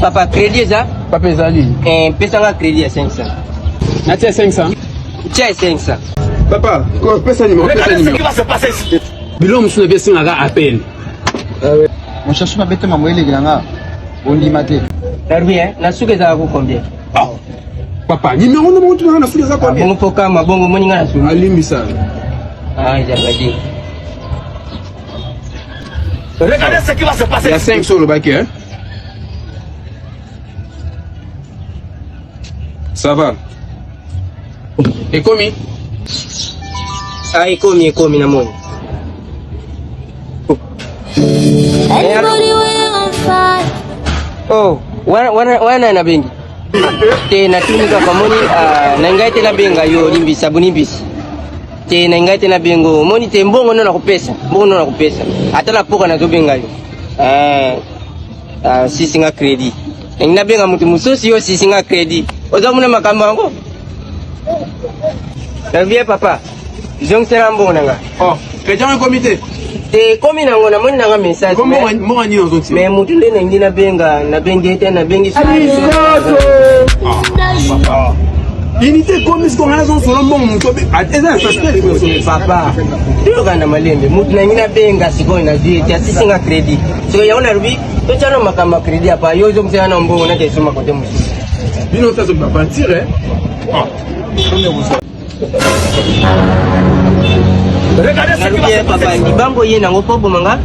Papa, crédit eza? Papa ezali. Eh, pesa nga crédit ya 500. Natia 500. Tia 500. Papa, ko pesa numéro, pesa numéro. Biloko mosusu na bi esengaka appel. Mon cher, soki nabete mambo elekela nga ondima te. Nalobi eh, na suka ezalaka ko combien? Ah. Papa, numéro no moto na suka eza combien? Bongo foka mabongo moni nga na suka. Alimbisa. Ah, ezalaka te. Regardez ce qui va se passer. Ya 5 olobaki hein? Ça va. Ekomi? Ah, ekomi, ekomi namoni. Everybody we're on fire. Oh, wana wana wana nabengi. Te natuni kaka moni ah, na ngai te nabenga yo limbisa bonimbisi. Te na ngai te nabengo moni te mbongo no nakopesa, mbongo no nakopesa. Ata na poka nazobenga yo. Eh, ah, sisi nga credit. Ndenge nabenga moto mosusu yo sisi nga credit. Oza mona makambo yango? Nalobi ye papa, zongisela mbongo na nga. Oh, credit yango ekomi te? Te ekomi nango, namoni nanga message. Mbongo nini ozongi? Mais moto nde nalingi nabenga, nabengi ye te, nabengi Unité ekomi sikoyo ngai nazosolo mbongo moto eza na suspect. Papa, toyokana na malembe, moto nalingi nabenga sikoyo nazwi ye te, asisi nga credit. Sikoyo yango nalobi totyana makambo ya credit apa yo ozongisela na mbongo nake esoma kote mosusu. Bino tazo baventure. Nalobi ye papa, libango ye nango mpo oboma nga.